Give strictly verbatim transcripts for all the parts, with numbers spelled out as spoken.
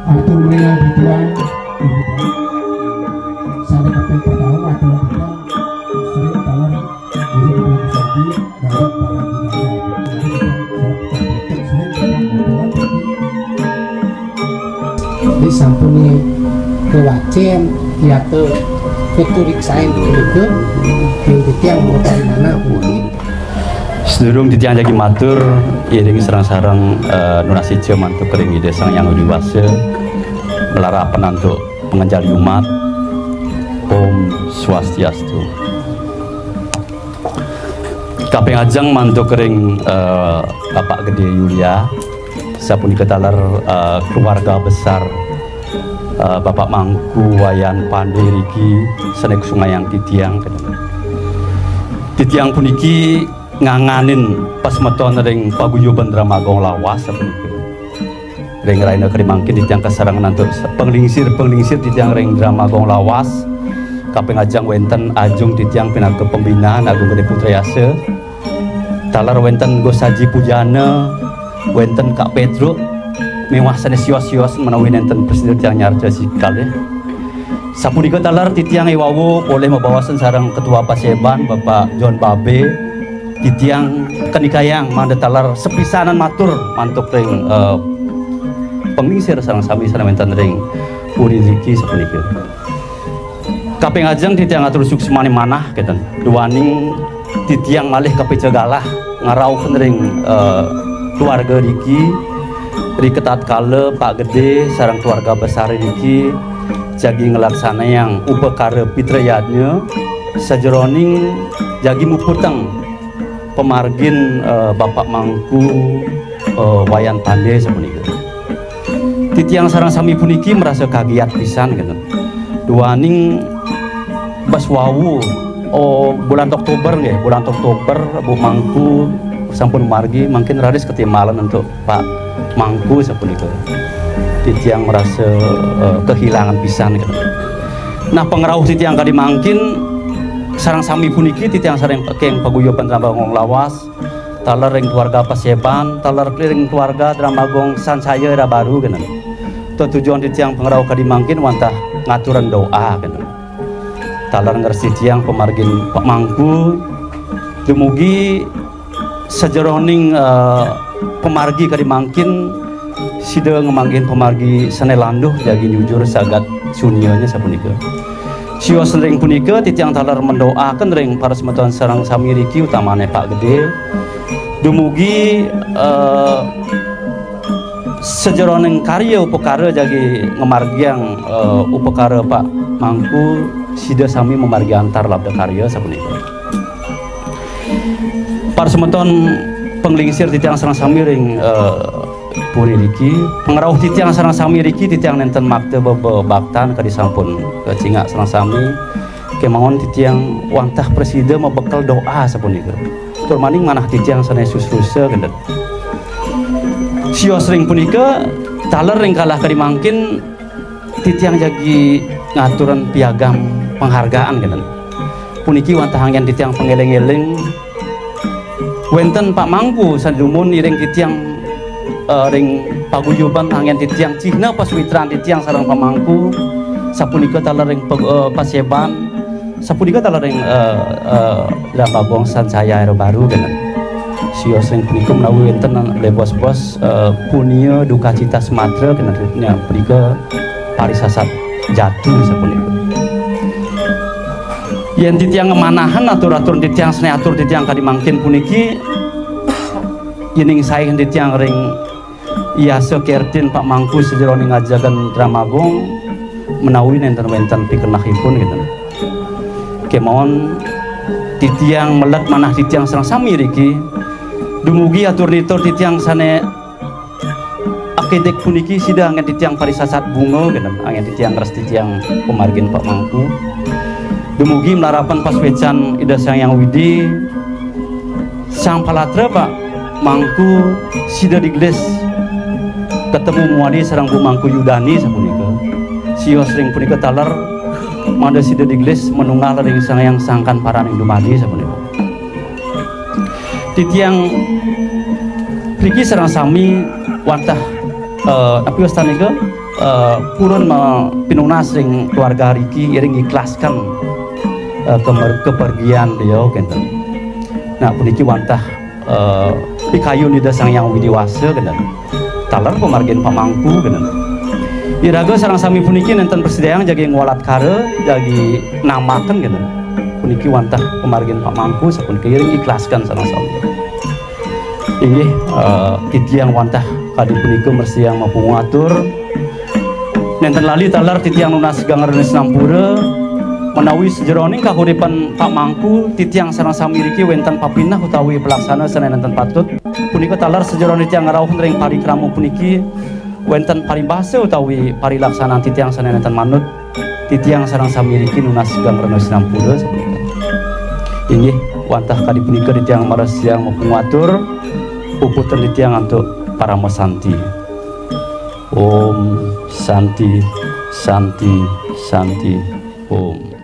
Atur menang titiang, sampai kaping pertama atur titiang sering talar guru guru saji dalam para budaya. Jadi sampun kewacen yata keturiksain keluarga yang titiang mau dari mana mungkin. Sedurung titiang jagi matur, iring sareng-sareng, eh, nunas ica mantuk ring Ida Sang Hyang Widhi Wasa, malarapan antuk panganjali umat. Om Swastiastu. Kaping ajeng mantuk ring, eh, Bapak Gede Yulia, sapunika taler, eh, keluarga besar, eh, Bapak Mangku Wayan Pandey riki sane kusungayang titiang. Titiang puniki nganganin pasemeton ring paguyuban Drama Gong Lawas sapunika. Ring rahina kadi mangkin titiang kasarengin antuk panglingsir-panglingsir titiang ring Drama Gong Lawas. Kaping ajeng wenten ajung titiang pinaka pembinaan Agung Gede Putra Yasa. Taler wenten Gus Haji Pujana, wenten Kak Petruk, miwah sane sios-sios menawi nenten prasida tiang nyarca sikalih. Sapunika taler titiang iwawu polih mabaosan sareng Ketua Paseban, Bapak John Babe, titiang kenikayang mangda taler sepisanan matur mantuk ring, eh, panglingsir sareng sami sane wenten ring puri niki sapunika. Kaping ajeng titiang atur suksmaning manah kenten. Duaning titiang malih kapica galah ngrauhin ring, eh, keluarga niki, rikatatkala Pak Gede sareng keluarga besar niki jagi nglaksanayang upakara pitrayadnya sajeroning jagi muputang pamargin, eh, Bapak Mangku, eh, Wayan Pandey sapunika. Titiang sareng sami puniki marasa kagiat pisan kenten. Duaning bas wau, oh, bulan Oktober nggih, bulan Oktober Bu Mangku sampun margi, mangkin raris katimbalan antuk Pak Mangku sapunika. Titiang marasa, eh, kehilangan pisan kenten. Nah, pangrauh titiang kadi mangkin sareng sami puniki titiang sareng keng paguyuban Drama Gong Lawas, taler ring keluarga Paseban, taler ring keluarga Drama Gong Sansaya Era Baru kenten. Tetujon titiang pangrauh kadi mangkin wantah ngaturan doa kenten. Taler ngresi tiang pamargin Pak Mangku, dumugi sajeroning, eh, pamargi kadi mangkin sida ngamanggihin pamargi sané landuh jagi nyujur sagat sunyanya sapunika. Sios ring punika titiang taler mendoaken ring para semeton sareng sami riki utamané Pak Gedé. Dumugi eh, sajeroning karya upakara jagi ngamargiang eh, upakara Pak Mangku sida sami mamargi antar labda karya sapunika. Para semeton panglingsir titiang sareng sami ring eh, puri riki, pangrauh titiang sareng sami riki titiang nénten makta bebaktan kadi sampun kacingak sareng sami. Kémaon titiang wantah prasida mabekel doa sapunika. Tur maning manah titiang sané susrusa kénten. Sios ring punika taler ring kalah kadi mangkin titiang jagi ngaturang piagam penghargaan kénten. Puniki wantah anggén titiang pangéling-éling wénten Pak Mangku sané dumun iring titiang eh, ring paguyuban anggén titiang cihna pasawitran titiang sareng Pak Mangku sapunika taler ring pag- eh, paséban sapunika taler ring eh, eh, Drama Gong Sansaya Era Baru kénten. Sios ring punika menawi wénten lebos-bos eh, punia duka cita sematra kénten punika parisasat jatu sapunika. Yén titiang ngamanahan atur-atur titiang sané atur titiang kadi mangkin puniki, yéning saih titiang ring yasa kertin Pak Mangku sajeroning ajagan Drama Gong menawi nénten wénten pikenehipun gitu. Kémaon titiang melet manah titiang sareng sami riki dumugi atur nitur titiang sané akédik puniki sida anggén titiang parisasat bunga kénten, anggén titiang res titiang pamargin Pak Mangku. Dumugi malarapan pasuécan Ida Sang Hyang Widi, Sang Palatra Pak Mangku sida digelis ketemu muani sareng Bu Mangku Yudani sapunika. Sios ring punika taler mangda sida digelis manunggal ring Sang Hyang Sangkan Paraning Dumadi sapunika. Titiang riki sareng sami wantah eh, napi wastanika eh, purun ma- pinunas ring keluarga riki iring ikhlaskan eh, kemer- kepergian beliau kénten. Nah, puniki wantah eh, pikayun Ida Sang Hyang Widi Wasa kénten. Taler pamargin Pak Mangku kénten. Iraga sareng sami puniki nénten prasidaang jagi ngwalatkara, jagi namaken kénten. Puniki wantah pamargin Pak Mangku sapunika iring ikhlaskan sareng sami. Inggih, eh, titiang wantah kadi punika mresiang mapungatur. Nénten lali taler titiang nunas geng rena sinampura menawi sajeroning kahuripan Pak Mangku titiang sareng sami riki wénten papineh utawi pelaksana sané nénten patut. Punika taler sajeroning titiang ngrauh ring parikrama puniki wénten paribasa utawi parilaksanan titiang sané nénten manut. Titiang sareng sami riki nunas geng rena sinampura sapunika. Inggih, wantah kadi punika titiang maresiang mapungatur, puputang titiang antuk parama santi. Om Santi, Santi, Santi, Om.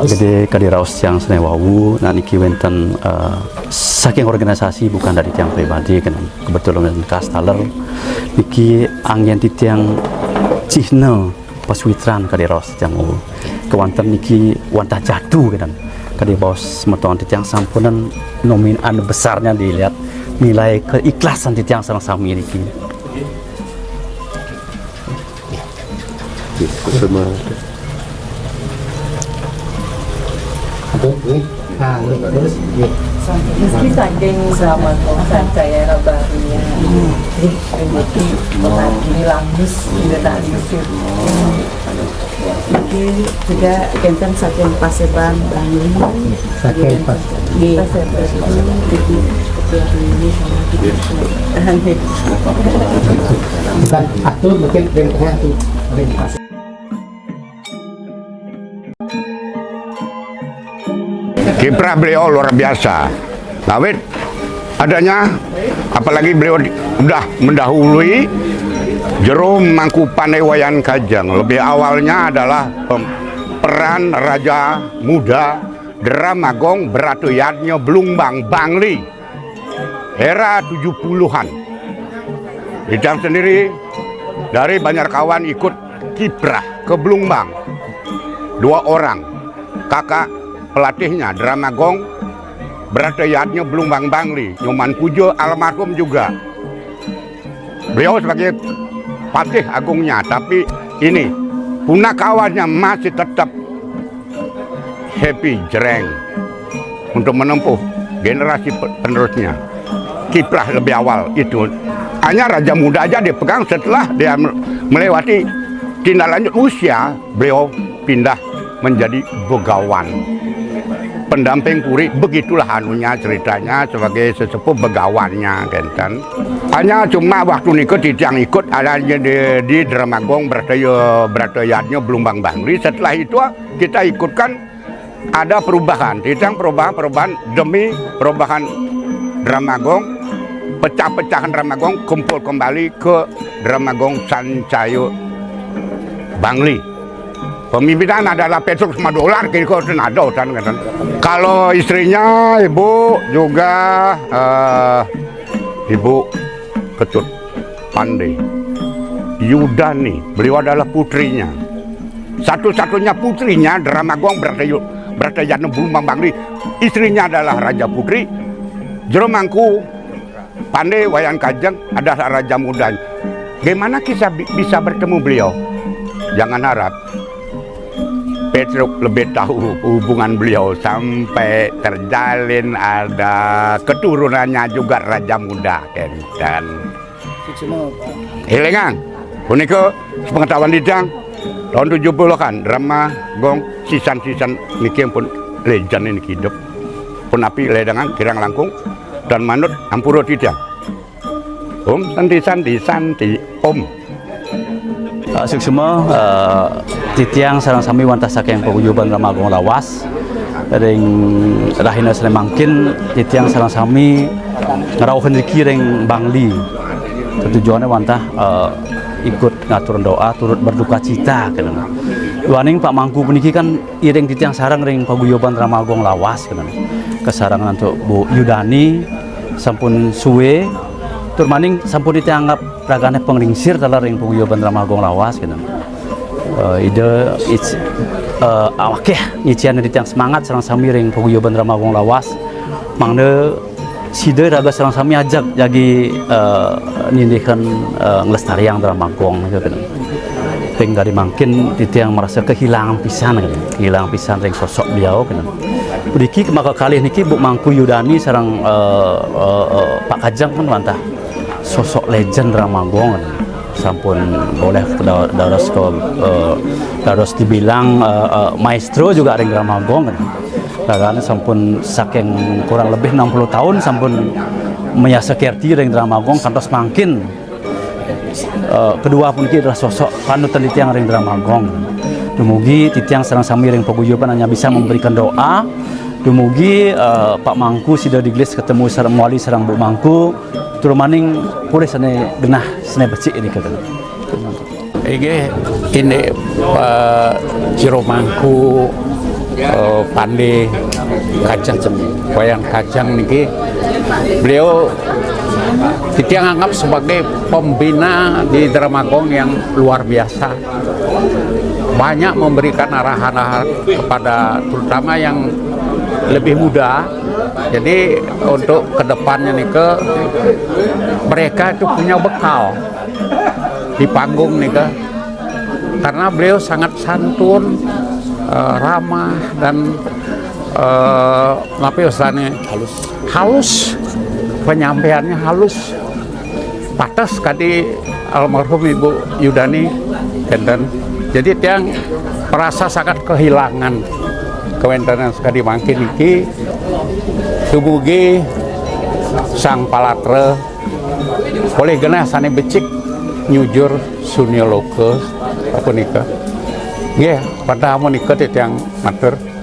Kadi kadi raos tiang sané wau, nah niki wénten eh, saking organisasi bukan dari tiang pribadi kan kebetulan wénten kastaler niki anggén titiang cihna pasuitran kadi raos tiang wau. Kewanten niki wantah jatu kan kadi baos semeton titiang sampunan nomin anu besarnya dilihat nilai keikhlasan titiang sareng sami niki. Sama. Apa? Ini. Nah, ini terus. Iya. Meski saking zaman Sancaya Rabaria, rezeki mengadili langus tidak tak diusir. Niki juga kenten saking paseban Bangli. Saking pas. Nggih. Paseban. Niki. Bukan atur, mungkin ring tengah tu. Ring. Kiprah beliau luar biasa. Ngawit adanya, apalagi beliau di- udah mendahului Jero Mangku Pandai Wayan Kajeng. Lebih awalnya adalah pem- peran Raja Muda Dramagong Bratayadnya Blumbang Bangli era tujuh puluhan. Idang sendiri dari Banjarkawan ikut kiprah ke Blumbang. Dua orang kakak pelatihnya Dramagong Bratayadnya Blumbang Bangli, Nyoman Puja almarhum juga. Beliau sebagai patih agungnya, tapi ini punakawannya masih tetap Happy Jreng untuk menempuh generasi pe- penerusnya. Kiprah lebih awal itu hanya Raja Muda aja dipegang, setelah dia melewati tindak lanjut usia, beliau pindah menjadi begawan. Pendamping puri, begitulah anunya ceritanya sebagai sesepuh begawannya, kenten. Hanya cuma waktu niku titiang ikut ada di, di Dramagong Brataya, Bratayadnya Blumbang Bangli. Setelah itu kita ikutkan ada perubahan, titiang perubahan-perubahan demi perubahan Dramagong, pecah-pecahan Dramagong kumpul kembali ke Dramagong Sancayo Bangli. Pemimpinan adalah Petrus Madolar, kira-kira ada kan, kan. Kalau istrinya ibu juga eh, ibu Ketut Pande Yudani, beliau adalah putrinya. Satu-satunya putrinya Dramagong Bratayadnya Blumbang Bangli. Istrinya adalah Raja Putri. Jero Mangku Pande Wayan Kajeng adalah Raja Muda. Bagaimana kita bi- bisa bertemu beliau? Jangan harap Petruk lebih tahu hubungan beliau sampai terjalin ada keturunannya juga Raja Muda, kenten. Elingang, punika sepengetahuan titiang tahun tujuh puluhan, Dramagong sisan-sisan niki pun legend niki hidup. Pun api ledangan kirang langkung dan manut ampura titiang. Om Santi Santi Santi Om. Uh, suksma, uh, titiang sareng sami wantah saking paguyuban Dramagong lawas. Ring rahina sane mangkin titiang sareng sami ngrauhin riki ring Bangli. Tetujuane wantah uh, ikut ngatur doa turut berduka cita kenten. Duaning Pak Mangku puniki kan iring titiang sareng ring paguyuban Dramagong lawas kenten. Kasarengan antuk Bu Yudani sampun suwe tur maning sampun titiang anggap ragane panglingsir taler ring paguyuban Dramagong lawas kenten. Uh, Ida is, uh, awakeh nyician titiang semangat sareng sami ring paguyuban Dramagong lawas. Mangda sida raga sareng sami ajeg jagi uh, nindihin uh, nglestariang Dramagong gitu kan. Ring kadi mangkin titiang merasa kehilangan pisan gitu. Kehilangan pisan ring sosok beliau gitu. Puniki kemaka kalih niki Bu Mangku Yudani sareng uh, uh, uh, Pak Kajeng kan wantah sosok legend Dramagong gitu. Sampun boleh da- dados ke uh, dados dibilang uh, uh, maestro juga ring Dramagong gitu. Ragane sampun saking kurang lebih enam puluh tahun sampun mayasa kerti ring Dramagong kantos mangkin. Eh, kedua puniki adalah sosok panutan titiang ring Dramagong. Dumugi titiang sareng sami ring paguyuban hanya bisa memberikan doa. Dumugi eh, Pak Mangku sida digelis ketemu sareng mawali sareng Bu Mangku. Tur maning polih sane genah sane becik nika. Inggih, indik eh, Jero Mangku eh, Pande Kajeng, Wayan Kajeng niki, beliau titiang anggap sebagai pembina di Dramagong yang luar biasa. Banyak memberikan arahan-arahan kepada terutama yang lebih muda. Jadi untuk kedepannya nika mereka itu punya bekal di panggung nika. Karena beliau sangat santun, eh, ramah dan eh, apa ya, halus. Halus. Penyampaiannya halus. Patas kadi almarhum Ibu Yudani kenten. Jadi tiang merasa sangat kehilangan kawentenan sakadi mangkin iki. Dumugi Sang palatra polih genah sané becik nyujur sunia loka sapunika. Nggih, wantah amunika titiang matur.